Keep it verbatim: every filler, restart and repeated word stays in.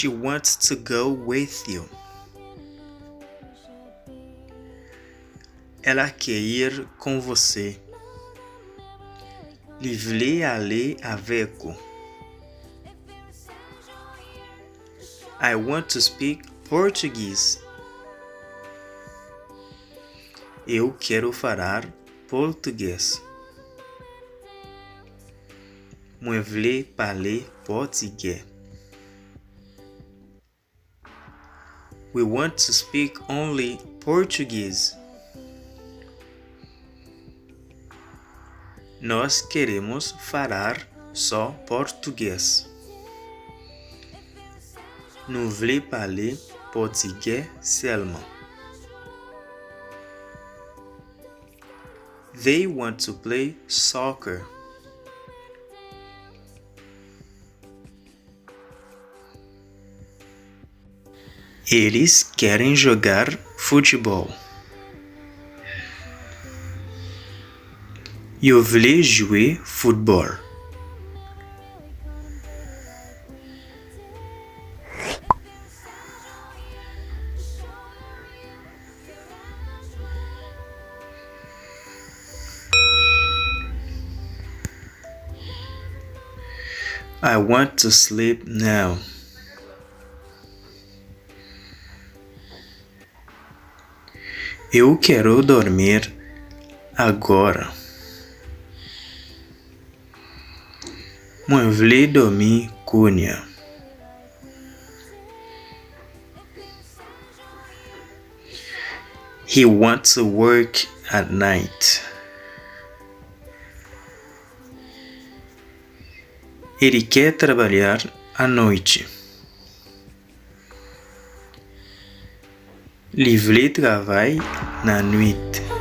She wants to go with you. Ela quer ir com você. Li vle ale avèk ou. I want to speak Portuguese. Eu quero falar português. Mwen vle pale pòtigè. We want to speak only Portuguese. Nós queremos falar só português. Nou vle pale pòtigè sèlman. They want to play soccer. Eles querem jogar futebol. Yo vle jwe foutbòl. I want to sleep now. Eu quero dormir agora. Mwen vle dòmi kounye a. He wants to work at night. Ele quer trabalhar à noite. Li vle travay nan nwit.